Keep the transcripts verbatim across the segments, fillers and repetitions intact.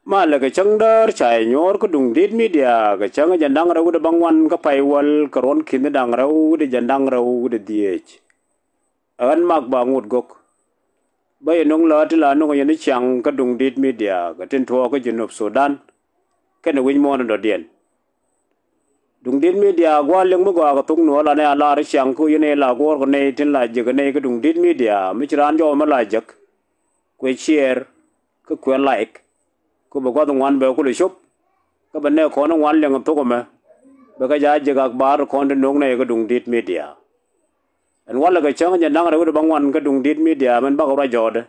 Malɛ kɛ cäŋ däär ca yɛ nyuɔ̱ɔ̱r kä Duŋdi̱t Media kɛ cäŋ jɛn da̱ŋ rɛw wi̱cdɛ bäŋuan kä pay wäl kɛ ruɔ̱n ki̱n da̱ŋ rɛw wi̱cdɛ jɛn da̱ŋ rɛw wi̱cdɛ dhieec. Ɣän Mak Baŋut Gök. Bä yɛ nuŋ lääri ti la nuŋ yɛn i̱ ciaŋ kä Duŋdi̱t Media kɛ tin tuɔɔk kä Junub Sudan. Kɛnɛ wi̱c muɔ̱ɔ̱n in dɔ̱diɛn. Duŋdi̱t Media gua̱a̱ liŋ mi gɔaa kɛ thok Nuɔ̱ɔ̱r la nɛy a lar i̱ ciaŋ kä yɛn i̱ la guɔ̱ɔ̱r kɛ nɛy tin la jiäk kɛ nɛy kä Duŋdi̱t Media mi ci raan jɔw mi la jiäk. Kuɛ share kä kuɛ like. Kä bɛ gua̱th ŋuan bɛ kulɛ cop. Kä bɛ nɛy kɔn ŋuan liŋ thok ɛmɛ. Bɛ kɛ ja̱ jiäk akbar kɔn ti no̱o̱ŋ nɛy kä Duŋdi̱t Media. Ɛn walɛ kɛ cäŋ jɛn da̱ŋ rɛw wi̱cdɛ bäŋuan kä Duŋdi̱t Media min bakɛ ruac jɔɔdɛ.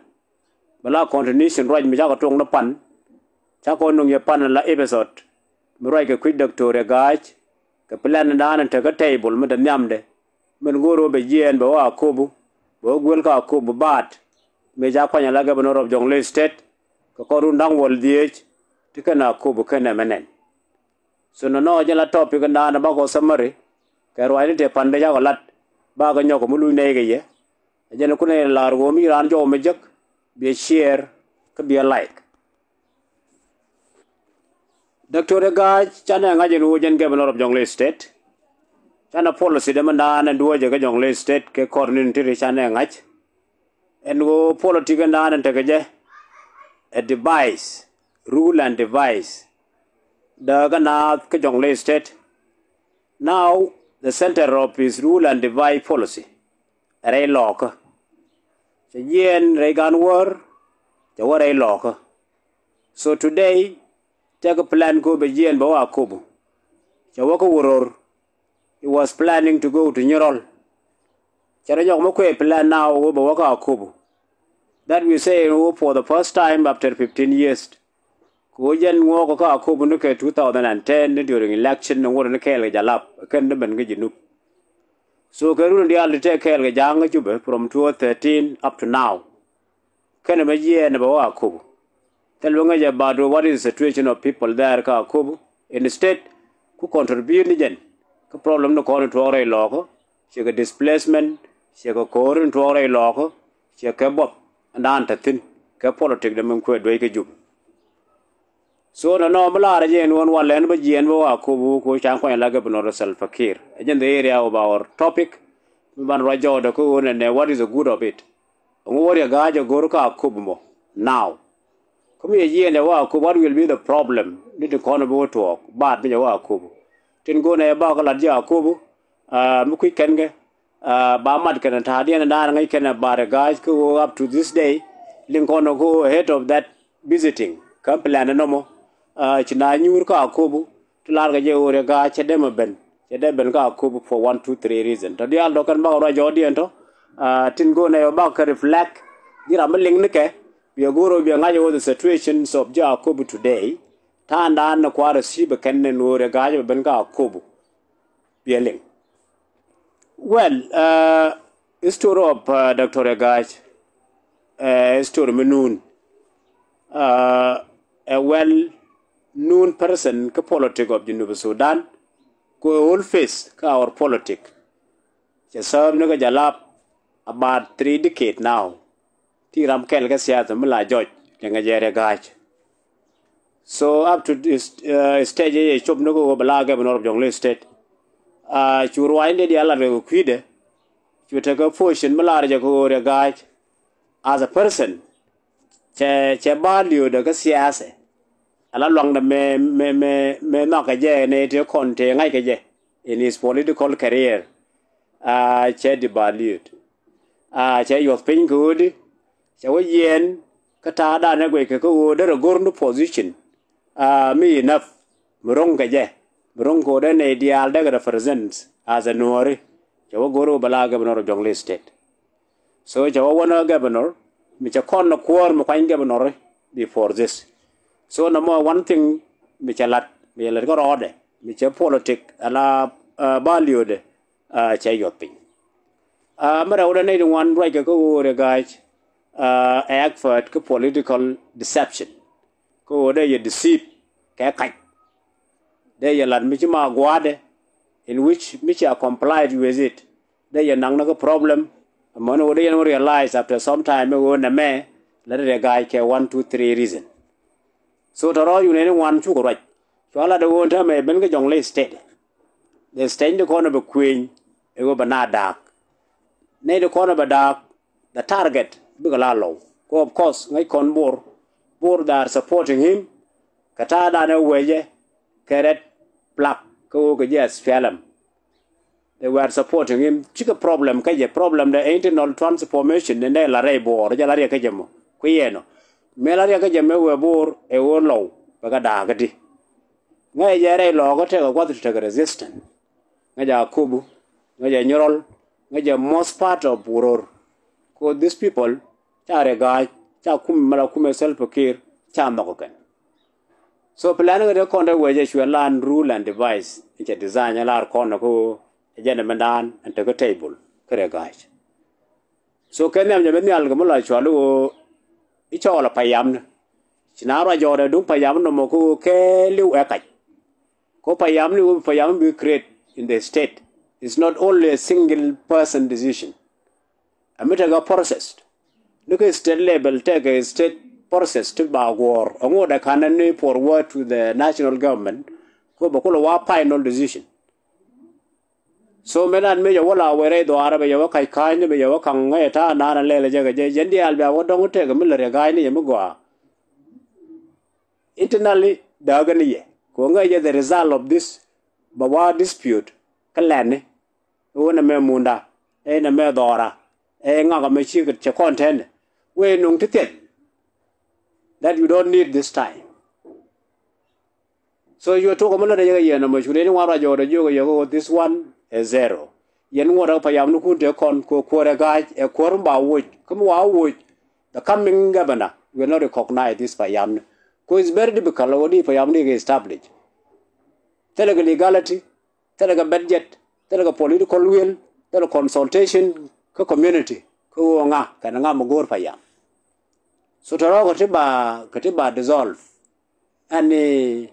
Bɛ la continuation ruac mi cakɔ tuɔŋ ni pan. Cakɔ nuŋ yɛ pan la episode mi ruac kɛ kui̱c Doctor Riek Gai kɛ plan in da̱a̱n in tekä table mi te nhiamdɛ. Min go̱o̱r ɣöö bɛ jiɛɛn bɛ wä Akobo, bɛ wä guël kä Akobo baat. Mëë ca kuany ala Governor of Jonglei State kɛ kɔr run da̱ŋ wäl dhieec. Ti kɛn Akobo kɛn ɛmɛ nɛn. So nɔnɔ jɛn la topic in da̱a̱n bakɔ summary kɛ ruacni tëë pa̱n dee cakɔ lat. Bakɔ nyɔk kɛ mi luc nɛy kɛ yɛ. Ɛ jɛn kunɛ lar ɣöö mi raan jɔw mi jek, biɛ share kä biɛ like. Doctor Riek Gai canɛ ŋa̱c in ɣöö jɛn Governor of Jonglei State. Canɛ policy dee mi da̱a̱n in duɔ̱ɔ̱cɛ kä Jonglei State kɛ kɔr ni̱n ti ri canɛ ŋa̱c. Ɛn ɣöö politic in da̱a̱n in tekɛ jɛ ɛ device, rule and device. Dääkä naath kä Jonglei State. Now the center of his rule and device policy ɛ rɛy lɔɔkä. Cɛ jiɛɛn rɛy gan wäär, cɛ wä rɛy lɔɔkä. So today, tekɛ plan kɛ ɣöö bɛ jiɛɛn bɛ wä Akobo. Cɛ wä kä Wuror. He was planning to go to Nyirol. Cɛ rɔ nyɔk mi kuɛ plan now ɣöö bɛ wä kä Akobo. That we say ɣöö for the first time after fifteen years. Kɛ ɣöö jɛn ŋuɔɔk kä Akobo ni kɛ two thousand and ten ni during election ni ŋuɔt ni kɛɛl kɛ Jalap kɛn ni ben kä Junub. So kɛ run diaal ti tɛk kɛɛl kɛ Ja̱a̱ŋ kä Jubɛ from twenty thirteen up to now. Kɛn ɛmɛ jiɛɛn ɛ bɛ wä Akobo. Thil bä ŋäc ɛ baat ɣöö what is the situation of people there kä Akobo. Instead ku contribute ni jɛn kä problem ni kɔn in tuɔɔk rɛy lɔɔkä. Ciɛ kɛ displacement, ciɛ kɛ ko̱o̱r in tuɔɔk rɛy lɔɔkä. Ciɛ kɛ buɔth in daan te thi̱n kɛ politic dɛ min kuɛ duec kä Jubɛ. So nɔnɔ mi laarä jɛ ɛn ɣöö walɛ ɛn bä jiɛɛn bä wä Akobo kɛ ɣöö can kuany la Governor Salva Kiir. Ɛ jɛn the area of our topic. Mi ban ruac jɔɔdɛ kä ɣöö nɛnɛ what is the good of it. Ɛŋu wä Riek Gai jɛ go̱r kä Akobo mɔ now. Kä mi jɛ jiɛɛn jɛ wä Akobo, what will be the problem ni ti kɔn bi wä tuɔɔk baat mi jɛ wä Akobo. Tin go̱o̱nɛ jɛ bak kä lat jɛ Akobo. Mi kui̱c kɛn kɛ ba mat kɛn ta̱a̱diɛn da̱a̱n ŋäc kɛn ɛ bar ɛ ga̱a̱c kä ɣöö up to this day. Liŋ kɔn ɛ kä ɣöö ahead of that visiting kä plan ɛ nɔmɔ. Ci na nyuur kä Akobo ti lar kɛ jɛ ɣöö Riek Gai cɛ dee mɛ ben, cɛ dee ben kä Akobo for one two three reason. Tɔ diaal dɔ̱k kɛn bakɛ ruac jɔɔdiɛn tɔ. Tin go̱o̱nɛ ɛ bakɛ reflect ji̱ ram mi liŋ ni kɛ. Biɛ go̱o̱r ɣöö biɛ ŋa̱c ɣöö the situations of jɛ Akobo today. Ta̱a̱ndan ni kua̱r ɛ thi̱i̱p ɛ kɛn ni ɣöö Riek Gai cɛ bɛ ben kä Akobo. Biɛ liŋ. Well, history of Doctor Riek Gai ɛ history mi nuun. Ɛ well known person kä politic of Junub Sudan. Kɛ old face kä our politic. Cɛ serve ni kä Jalap about three decade now. Ti ram kɛl kä siasa mi la jɔc kɛ ŋɛ jɛ Riek Gai. So up to this stage ɛ cop ni kä ɣöö bɛ la Governor of Jonglei State. Cu ruaacni diaal lat kɛ kui̱dɛ. Cu tekɛ position mi lar jɛ kɛ ɣöö Riek Gai as a person. Cɛ, cɛ value dɛ kä siasa. Ala luaŋdɛ mɛ, mɛ, mɛ, mɛ nhɔakɛ jɛ nɛ ti kɔn tëë ŋa̱ckɛ jɛ in his political career. Cɛ devalued. Cɛ yuɔth piny kɛ ɣöödi. Cɛ wä yiɛn kä ta̱a̱dan ɛ guɛckɛ kä ɣöö derɛ go̱r ni position. Mi enough mi ro̱ŋ kɛ jɛ, mi ro̱ŋ kɛ ɣöö dee nɛy diaal dee kɛ represent as a Nuɔ̱ɔ̱ri. Cɛ wä go̱r ɣöö bɛ la Governor of Jonglei State. So cɛ wä wänä Governor mi cɛ kɔn nɔ kuäär mi kuany Governor before this. So nɔmɔ one thing mi cɛ lat, mi cɛ lat kä rɔɔdɛ, mi cɛ politic ala value dɛ cɛ yuɔth piny. Mi rɛwdɛ nɛy ti ŋuan ruackɛ kä ɣöö Riek Gai ɛ expert kä political deception. Kä ɣöö dee yɛ deceive kɛ kac. Dee yɛ lat mi ci ma gua̱a̱dɛ in which mi ci a complied with it. Dee yɛ naŋ ni kä problem. Amäni ɣöö dee yɛn wä realize after some time mi ɣöö nɛmɛ la dee Riek Gai kɛ one two three reason. So tɔ̱ rɔ̱ yun ɛn ŋuan cukɛ ruac. Cua lat ɛ ɣöö ɛn täämɛ ben kä Jonglei State. The state ni kɔn ɛ bɛ kuëny ɛ ɣöö bɛ na da̱a̱k. Nɛy ti kɔn ɛ bɛ da̱a̱k, the target bikɛ la Lɔw. Kɛ of course ŋäc kɔn Bor, Bor they are supporting him. Kɛ ta̱a̱ danɛ wecɛ kɛ red flag kä ɣöö kɛ ji̱ S P L M. They were supporting him. Cikɛ problem kä jɛ, problem de internal transformation ni nɛ la rɛy Bor, jɛ la riɛk kä jɛ mɔ. Kui̱ yɛn ɔ. Mëë la riɛk kä jɛ mëë wee Bor ɛ ɣöö Lɔw bɛ kɛ da̱a̱k kä di. Ŋäcɛ jɛ rɛy Lɔw kä tekɛ gua̱th ti tekɛ resistance. Ŋäcɛ Akobo, ŋäcɛ Nyirɔl, ŋäcɛ most part of Buror. Kɛ ɣöö these people ca Riek Gai, ca kum mala kumɛ Salva Kiir, ca nhɔk kɛn. So plan kä dee kɔn dee wecɛ cuɛ lan rule and device in cɛ design ɛ lar kɔn kä agenda mɛn daan ɛn te kä table kä Riek Gai. So kɛ nhiam jɛ ben nhial kɛ mi la cual ɣöö i̱ cɔɔl a payam ni. Ci na ruac jɔɔdɛ duŋ payam nɔmɔ kä ɣöö kɛ li̱w ɛ kac. Kä payam ni ɣöö payam bi create in the state. It's not only a single person decision. Ɛ mi tekɛ process. Ni kɛ state level tekɛ state process ti ba guɔ̱ɔ̱r. Ɛŋu dɛ ka̱n ni forward to the national government. Kä bɛ kulɛ wa final decision. So mɛn an mëë jɛ wä la wee rɛy dhɔaarä bɛ jɛ wä ka̱c ka̱a̱cni bɛ jɛ wä ka̱ŋ ŋäcɛ ta̱a̱ naan a lɛl jɛ kɛ jɛ jɛn diaal bia wä dɔ̱ŋ tekɛ mi lät jɛ ga̱a̱cni jɛ mi gɔaa. Internally dääkä ni yɛ kɛ ŋäcɛ jɛ the result of this. Bɛ wa dispute kä lɛni. Ɣöö nɛ mɛ munda ɛ nɛ mɛ dhɔra ɛ ŋakä mɛ ci cɛ kɔn tɛn wee nuŋ ti thiɛth. That you don't need this time. So you talk a mi lät ɛ yɛ kɛ yɛn nɔmɔ curi ni wan ruac jɔɔdɛ jiök ɛ yɛ kɛ ɣöö this one is zero. Yɛn ŋuɔ̱t ɛ payam ni kun te kɔn kɛ kuäär ɛ ga̱a̱c ɛ kuäär mi ba woc kä mi wa woc. The coming governor will not recognize this payam ni. Kɛ it's very difficult ɣöö di payam ni kɛ establish. Thilɛ kɛ legality. Thilɛ kɛ budget, thilɛ kɛ political will, thilɛ consultation kä community kä ɣöö ŋa kɛn ŋa mi go̱o̱r payam. So tɔ̱ rɔ̱ kɛ ti ba kɛ ti ba dissolve. Ɛn ni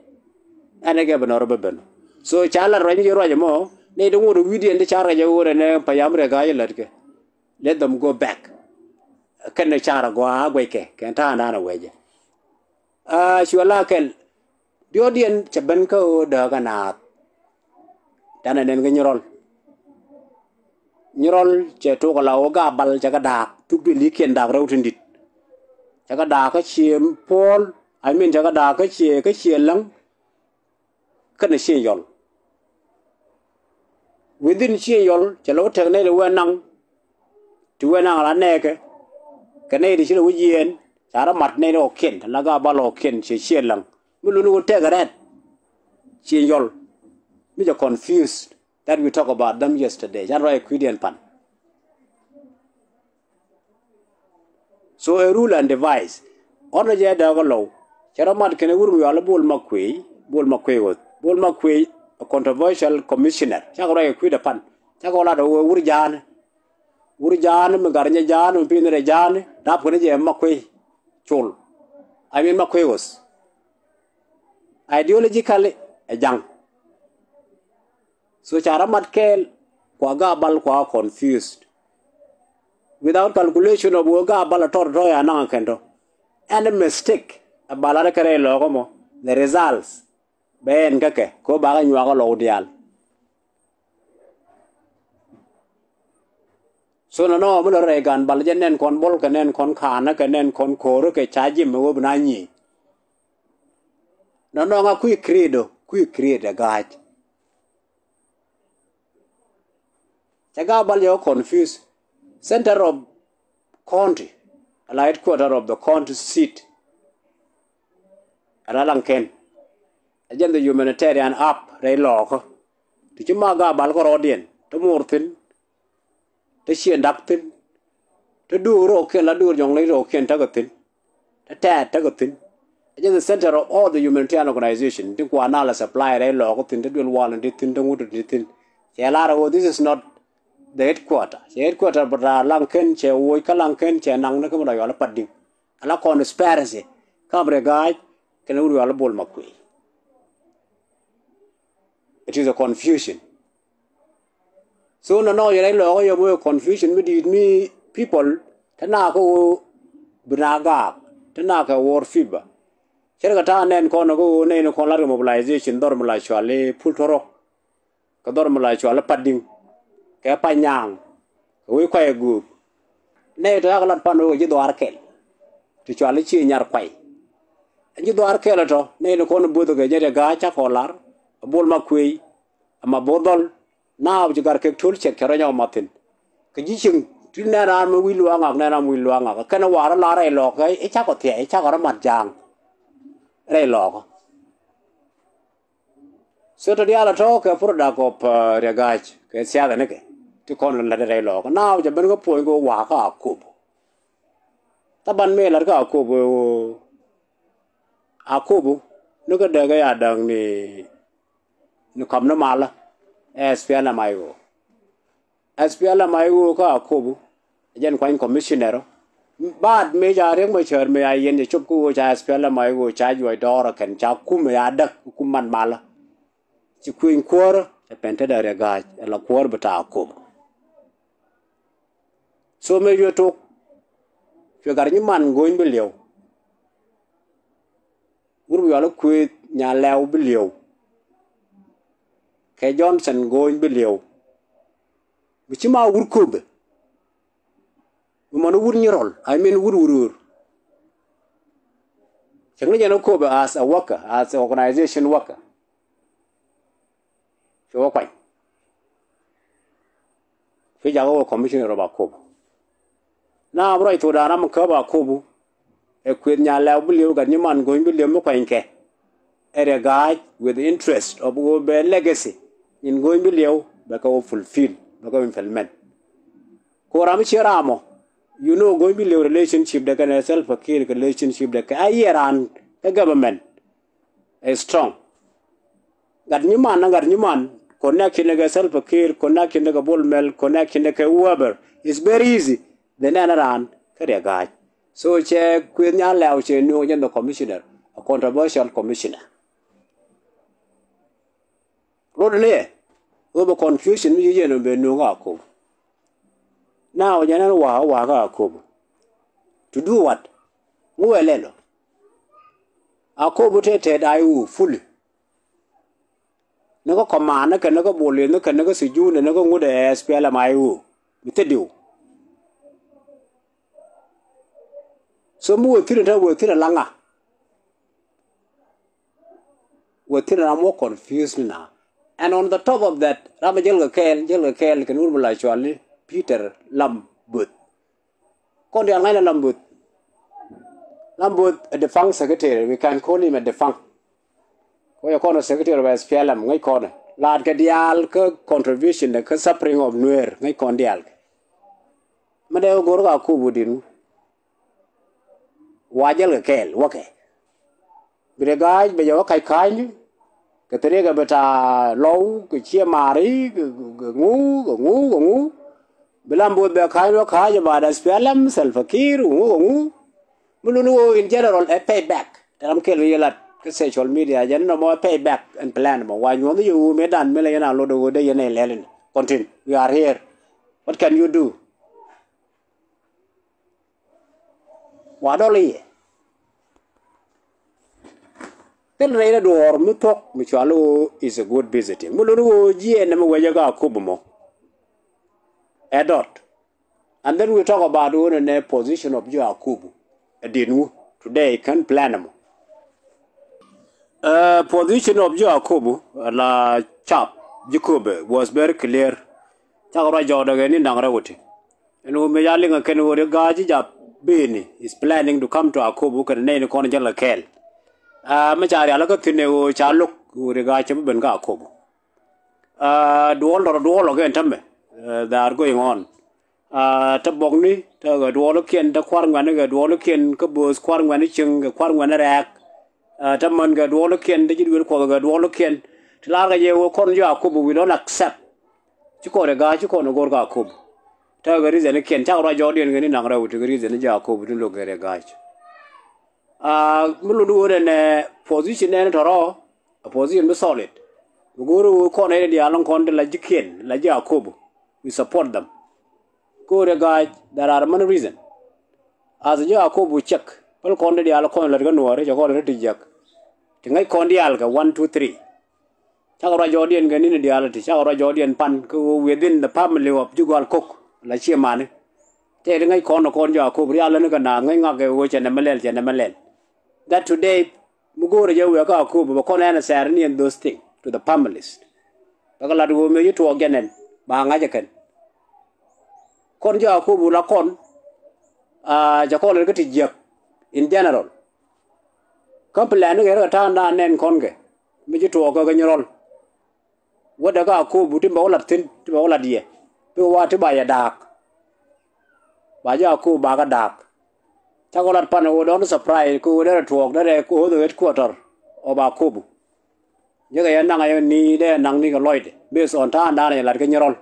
ɛn ni kɛ bi nɔr bä ben. So ca lat ruac ni ci ruac ɛmɔ ni ti ŋot wi̱diɛn ti ca ruac ɛ ɣöö rɛ ni payam rɛ ga̱a̱c ɛ lät kɛ. Let them go back. Kɛn ni ca rɛ gɔaa guɛckɛ kɛn ta̱a̱ naan ɛ wecɛ. Aa, cuɛ la kɛl. Diɔ̱ɔ̱kdiɛn cɛ ben kä ɣöö dääk kä naath. Tanɛ nɛn kä Nyirɔl. Nyirɔl cɛ tok ala ɣöö Gabal cɛ kɛ da̱a̱k. Thuk duëlikiɛn da̱a̱k rɛw tin di̱t. Cɛ kɛ da̱a̱k kä Ciɛ Puɔl. I mean cɛ kɛ da̱a̱k kä Ciɛ kä Ciɛ Läŋ. Kɛnɛ Ciɛ Yɔl. Within Ciɛ Yɔl cɛ lɛ wä tɛk nɛy ti wee naŋ. Ti wee naŋ ala nɛɛkɛ kɛ nɛy ti ci lɛ wä yieen. Ca rɔ mat nɛy ti ɣɔkiɛn ala Gabal ɣɔkiɛn Ciɛ Ciɛ Läŋ. Mi luni wä tɛk rɛt Ciɛ Yɔl. Mi cɛ confused that we talk about them yesterday. Can rɔ ɛ kui̱diɛn pan. So a rule and device. Ɣɔn rɛ jɛ dääk kä Lɔw. Cɛ rɔ mat kɛn wur mi yual Bol Makuey. Bol Makuey ɣöth. Bol Makuey a controversial commissioner. Cakɛ ruac kɛ kui̱dɛ pan. Cakɛ wä lat ɣöö wur ja̱a̱ni. Wur ja̱a̱ni mi gar nyɛ ja̱a̱ni mi pi̱i̱ni rɛ ja̱a̱ni. Dap kɛn jɛ Makuey. Col. I mean Makuey ɣöth. Ideologically ɛ ja̱ŋ. So ca rɔ mat kɛɛl kua Gabal kua confused. Without calculation of wä Gabal a tɔr tɔ̱ ya naŋ a kɛn tɔ̱. Any mistake a ba lat kɛ rɛy Lɔw kä mɔ the results bɛ ɛn kä kɛ kɛ wä ba kɛ nyuak kä Lɔw diaal. So nɔnɔ mi lɔ rɛy Gabal jɛ nɛn kɔn Bol kɛ nɛn kɔn Kaanä kɛ nɛn kɔn Ko̱o̱rä kɛ ca jim mi wä bi na nyi. Nɔnɔ ŋa kui̱ create ɔ kui̱ create ɛ ga̱a̱c. Cɛ Gabal yɛ wä confuse. Center of county ala headquarter of the county seat. Ala Laŋkɛn. Ɛ jɛn the humanitarian hub rɛy Lɔɔkä. Ti ci ma Gabal kä rɔɔdiɛn te moor thi̱n. Te Ciɛ Dak thi̱n. Te duur rɔɔkiɛn la duur Jɔŋley rɔɔkiɛn tekɛ thi̱n. Te Tɛɛt tekɛ thi̱n. Ɛ jɛn the center of all the humanitarian organization ti kua na la supply rɛy Lɔɔkä thi̱n te duel wal in ti thi̱n te ŋut in ti thi̱n. Cɛ lar ɣöö this is not the headquarter. Cɛ headquarter bä ta̱a̱ Laŋkɛn cɛ woc kä Laŋkɛn cɛ naŋ ni kä mi la yual i̱ Padiŋ. Ala conspiracy kam rɛ ga̱a̱c kɛnɛ wur yual i̱ Bol Makuey. It is a confusion. So nɔnɔ yɛn rɛy Lɔɔkä yɛ moc confusion mi di̱i̱t mi people te na kä ɣöö bi na gaak te na kɛ war fever. Cɛ rɛ kɛ ta̱a̱ nɛn kɔn kä ɣöö nɛy ni kɔn lat kɛ mobilization dhɔr mi la cual i̱ Pul Tɔrɔk, kɛ dhɔr mi la cual i̱ Padi̱ŋ, kɛ Panyaŋ, kɛ wec kuay ɛ guuk. Nɛy tɔ yak lat pan ɣöö kɛ ji̱ dhɔaar kɛl ti cual i̱ Ciɛ Nyar Kuay. Ɛn ji̱ dhɔaar kɛl ɛ tɔ nɛy ni kɔn bo̱th kɛ jɛ Riɛk Ga̱a̱c cakɔ lar, ɛ Bol Makuëëc, ɛ Mabo̱o̱r Dhɔl, naaw ci Gat Kek To̱l cɛk cɛ rɔ nyɔk ɛ mat thi̱n. Kɛ ji̱ cieŋ ti nɛn raan mi wi̱i̱ luaak ŋak, nɛn raan mi wi̱i̱ luaak ŋak, kɛn ɛ wa̱a̱ rɔ lar rɛy lɔɔkä, i̱ cakɔ thia̱a̱c, i̱ cakɔ rɔ mat ja̱a̱ŋ rɛy lɔɔkä. So tɔ diaal ɛ tɔ̱ kɛ product of, uh, Riɛk Ga̱a̱c kɛ siasa nikɛ ti kɔn lät rɛy lɔɔkä. Naaw cɛ ben kä puɔ̱ny kɛ wa̱a̱ kä Akobo. Thaban mëë la̱t kä Akobo, Akobo ni kä dee kɛ ya da̱ŋ ni, ni kɔm ni malä, ɛ SPLM-IO. SPLM-IO kä Akobo, ɛ jɛn kuany commissioner. Baat mëë ca Riek Machar mëë a yɛn cɛ cop kä ɣöö ca SPLM-IO ca juɔc dɔɔr ɛ kɛn ca kum ɛ ya däk kum man malä. Ci kuëny kuäärä ɛ pɛn tetdä Riɛk Ga̱a̱c ɛ la kuäär bi ta̱a̱ Akobo. So mëë cuɛ tok, cuɛ Gat Nyiman Go̱o̱ny Biliɛw, wur bi yual i̱ Kuëëth Nyanlɛw Biliɛw, kɛ Johnson Go̱o̱ny Biliɛw. Bi ci ma wur Köpɛ, bi mɔn i̱ wur Nyirɔl, I mean wur Wurur. Cäŋ ni jɛn i̱ Köpɛ as a worker, as a organization worker. Cuɛ wä kuany. Cuɛ jakä wä commissioner of Akobo. Na bi ruac thokdan ram mi käp Akobo, ɛ Kuëëth Nyanlɛw Biliɛw, Gat Nyiman Go̱o̱ny Biliɛw mi kuanykɛ ɛ Riɛk Ga̱a̱c with interest of ɣöö bɛ legacy in Go̱o̱ny Biliɛw bɛ kɛ wä fulfill, bɛ kɛ wä implement. Kɛ ɣöö ram mi ciɛ ram ɔ, you know, Go̱o̱ny Biliɛw relationship dɛ kɛnɛ Salva Kiir, kɛ relationship dɛ kɛ a yiɛ raan kä government. Is strong. Gat Nyiman na Gat Nyiman, connection kɛ Salva Kiir, connection kɛ Bol Mel, connection kɛ whoever. It's very easy. The nɛn raan kä Riɛk Ga̱a̱c. So cɛ Kuëëth Nyanlɛw cɛ nuɔ̱ɔ̱ŋ jɛn the commissioner, a controversial commissioner. Rot ni ɛ ɣöö bɛ confusion mi ci jɛn bɛ nuɔ̱ɔ̱ŋ kä Akobo. Now jɛn ɛn wa̱a̱ wa̱a̱ kä Akobo. To do what? Ŋu ɛ lɛl ɔ? Akobo tëë tɛt IO fully. Ni kä command ni kɛn ni kä Bol Yeth ni kɛn ni kä Sijun ni kä ŋut ɛ SPLM-IO mi thit diw. So mi wee thi̱n ɛ te wee thi̱n ɛ la ŋa? Wee thi̱n ɛ ram wä confuse ni na. And on the top of that, ram ɛ jäl kɛ kɛɛl, jäl kɛ kɛɛl kɛn wur mi la cual i̱ Peter Lam Both. Kɔn diaal ŋa̱cnɛ Lam Both. Lam Both a defunct secretary. We can call him a defunct. Kɔ yɛ kɔn a secretary of SPLM ŋäc kɔn. Laat kɛ diaal kä contribution kä suffering of Nuer ŋäc kɔn diaal kɛ. Mi dee wä go̱r kä Akobo din. Wa jäl kɛ kɛɛl wäkɛ. Bi Riɛk Ga̱a̱c bɛ jɛ wä ka̱c ka̱a̱cni. Kɛ thiriɛkɛ bi ta̱a̱ lɔw kɛ ciɛ maari kɛ ŋu kɛ ŋu kɛ ŋu. Bi Lam Both bɛ ka̱a̱cni wä ka̱a̱c about SPLM, Salva Kiir kɛ ŋu kɛ ŋu. Mi luni ɣöö in general ɛ pay back. Tɛ ram kɛl wi yɛ lat kä social media jɛn nɔmɔ ɛ pay back and plan mɔ wa nyuɔ̱th yɛ ɣöö mëë dan mi la yɛn a lot ɣöö dee yɛn ɛ lɛl in. Continue, we are here. What can you do? Wa dɔl i̱ yɛ. Thil rɛy rɛ duɔ̱ɔ̱r mi thuɔ̱k mi cual i̱ ɣöö is a good visiting. Mi luni ɣöö jiɛɛn nɛ mi wecä kä Akobo mɔ. Ɛ dɔt. And then we talk about ɣöö nɛ nɛ position of ji̱ Akobo. Ɛ di̱t ŋu today kän plan mɔ. Ɛ position of ji̱ Akobo la cap ji̱ Köpɛ was very clear. Cakɛ ruac jɔɔdɛ kɛ ni naŋ rɛw ti. Ɛn ɣöö mëë ca liŋ ɛ kɛn ɣöö Riɛk Ga̱a̱c ci jap beni is planning to come to Akobo kɛn nɛy ni kɔn jäl kɛ kɛɛl. Aa, mi ca rial kä thi̱n ɛ ɣöö ca lo̱k ɣöö Riɛk Ga̱a̱c cɛ bi ben kä Akobo. Aa, duɔl tɔrɔ duɔl ɔ kɛn tämɛ. Aa, they are going on. Aa, te Bɔkni, te Ɣɛduɔɔlikiɛn, te Kua̱r Ŋuɛnikiɛn, kä Bööth Kua̱r Ŋuɛni Cieŋ, kɛ Kua̱r Ŋuɛni Rɛɛk. Aa, te män Ɣɛduɔɔlikiɛn, te ji̱ duël Kuɔth Ɣɛduɔɔlikiɛn. Ti la̱rkɛ jɛ ɣöö kɔn ji̱ Akobo, we don't accept. Ci kɔn ɛ ga̱a̱c, ci kɔn ɛ go̱r kä Akobo. Tekɛ reasonikiɛn, cakɛ ruac jɔɔdiɛn kɛ ni naŋ rɛw, tekɛ reason ji̱ Akobo tin lo̱k kɛ rɛ ga̱a̱c. Aa, mi lotdi ɣöö nɛnɛ position nɛn tɔ̱rɔ, a position mi solid. Mi go̱o̱r ɣöö kɔn nɛy diaal in kɔn ti la ji̱kiɛn, la ji̱ Akobo. We support them. Ko̱r ɛ ga̱a̱c, there are many reason. As ji̱ Akobo cɛk, Päl kɔn ti diaal kɔn lät kä Nuääri, cɛ kɔn lät ti jiäk. Ti ŋäc kɔn diaal kɛ one, two, three. Cakɛ ruac jɔɔdiɛn kɛ ni̱n diaal ti, cakɛ ruac jɔɔdiɛn pan kɛ ɣöö within the family of Ji̱ Gual Kok la ciɛ mani. Tëë ti ŋäc kɔn kɔn jɔak Akobo rial ni kɛ naath ŋäc ŋak kɛ ɣöö cɛ nɛmɛ lɛl, cɛ nɛmɛ lɛl. That today mi go̱o̱rɛ jɛ wëë kä Akobo bɛ kɔn ɛn a sɛɛr ni ɛn those things to the families. Bɛ kɛ lat ɣöö mëë ci tuɔɔk jɛ nɛn ba ŋa̱c ɛ kɛn. Kɔn jɔak Akobo la kɔn, ah, cɛ kɔn lät kä ti jiäk in general. Kä plan ni kɛ rɛ kɛ ta̱a̱ŋdan nɛn kɔn kɛ mi ci tuɔɔk kɛ kɛ nyirɔl. Wädɛ kä Akobo ti bɛ wä lat thi̱n, ti bɛ wä lat yɛ. Ti wa ti ba yɛ da̱a̱k. Ba jɛ Akobo ba kä da̱a̱k. Cakɔ lat pan ɛ wä dɔ̱ŋ surprise kɛ wä derɛ tuɔɔk derɛ kɛ wä the headquarter of Akobo. Jɛ kɛ yɛ naŋ ɛ ni dee naŋ ni kɛ lɔcdɛ based on ta̱a̱ŋdan yɛ lat kɛ nyirɔl.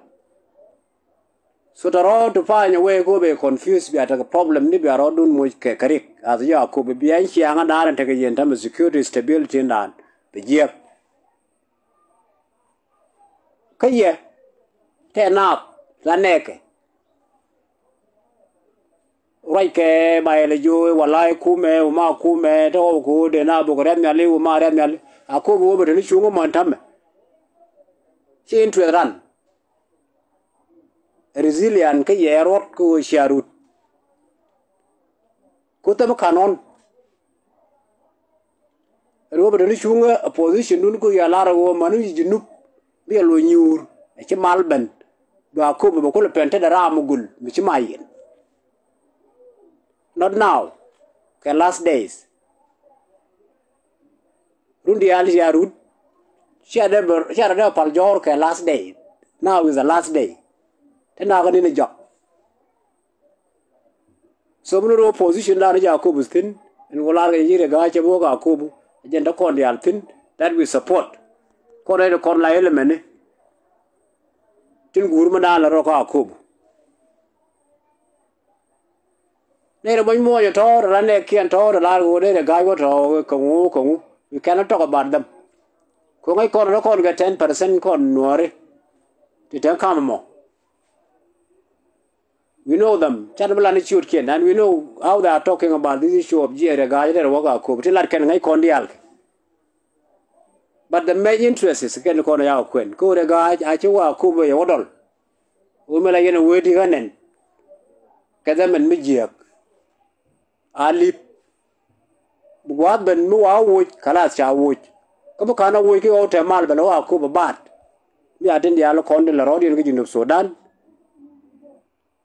So tɔ̱ rɔ̱ to find a way kɛ wä bɛ confuse bia tekɛ problem ni bia rɔ̱dun moc kɛ kɛ rik. As jɛ Akobo bia in ciaŋ a da̱a̱n tekɛ yɛn tämɛ security stability in da̱a̱n bɛ jiɛk. Kä yɛ tɛ naath la nɛɛkɛ. Ruackɛ ba yɛl jiö walay kumɛ wä ma kumɛ te ɣɔw kɛ ɣöö dee na bok riath nhiali wä ma riath nhiali. Akobo wä bɛ te ni cuŋ män tämɛ. Ci interest ran. Resilient kä yɛ ruɔt kä ɣöö cia rut. Ku thäm kan ɣɔn. Ruɔp ɛ te ni cuŋä a position dun ku yɛ lar ɛ ɣöö mani yi Junub bi ɛ lo̱c nyuur ɛ ci mal ben. Dua Akobo bɛ kulɛ pɛn tetdɛ raam mi gul mi ci ma yen. Not now. Kɛ last days. Run diaal cia rut. Cia dee bɛ, cia dee bɛ pal jɔɔr kɛ last day. Now is the last day. Te na kä ni ni jɔk. So mi ni rɔ position dan jɛ Akobo thi̱n. Ɛn wä lar kɛ ji̱ Riek Gai cɛ bi wä kä Akobo. Jɛn te kɔn diaal thi̱n that we support. Kɔn rɛy kɔn la element ni. Tin guur mi dan la rɔ kä Akobo. Nɛy rɛ bäny muɔɔnyɛ tɔ̱ rɛ la nɛɛkiɛn tɔ̱ rɛ la rɛ ɣöö nɛy rɛ ga̱a̱c wä tɔ̱ kɛ ŋu kɛ ŋu. We cannot talk about them. Kɛ ŋäc kɔn rɛ kɔn kɛ ten percent kɔn Nuääri. Ti te kam mɔ. We know them. Cat bi lan i̱ ciötkiɛn and we know how they are talking about this issue of jiɛɛr rɛ ga̱a̱c rɛ wä kä Akobo ti lat kɛn ŋäc kɔn diaal kɛ. But the main interest is kɛn kɔn ya kuɛn. Kä wä rɛ ga̱a̱c a ci wä Akobo yɛ wä dɔl. Wä mi la yɛn a wee ti ɣän ɛn. Kɛ dhɛ mɛn mi jiääk. A lip. Bi gua̱a̱th ben mi wa woc, kalath ca woc. Kä bi ka̱n a woc ki ɣɔw tɛ mal bɛ lɛ wä Akobo baat. Mi a tin diaal kɔn tin la rɔɔdiɛn kä Junub Sudan.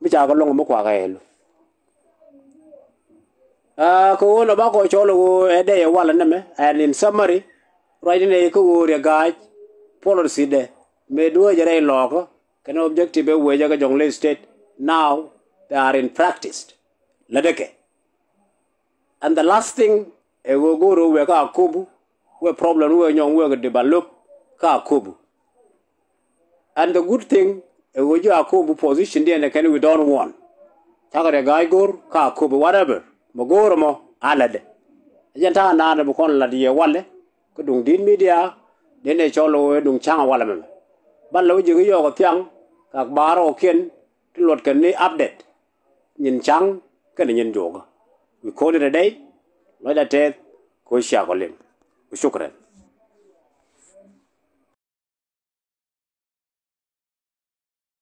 Mi ca kɛ lɔŋ mi kuakä ɛlu. Aa, kɛ ɣöö nɔ bakɔ cɔl ɣöö ɛ dee yɛ walɛ nɛmɛ, and in summary, ruacni nɛ kä ɣöö Riek Gai policy dɛ mëë dueecɛ rɛy lɔɔkä kɛn objective ɛ wecä kä Jonglei State, now they are in practice. Lätdɛ kɛ. And the last thing ɛ ɣöö go̱o̱r ɣöö wek kä Akobo wek problem wek nyɔŋ wek develop kä Akobo. And the good thing ɛ ɣöö ji̱ Akobo position diɛn ɛ kɛn we don't want. Cakɛ Riek Gai go̱o̱r kä Akobo whatever mɛ go̱o̱r ɛmɔ a lätdɛ. Ɛ jɛn ta̱a̱ naan ɛ bi kɔn lat yɛ walɛ kä duŋ di̱t media. Diɛn ɛ cɔl ɣöö ɛ duŋ ca̱ŋ ɛ walɛ mɛmɛ. Ban lɛ wä ji̱ kä yɔɔk ɛ thiaŋ kak baar ɣɔkiɛn ti luɔt kɛn ni update. Nyin ca̱ŋ kɛnɛ nyin juɔkä. We call it a day. Lɔcdä tɛth kɛ ɣöö cia kɔ liŋ. Wa shukran.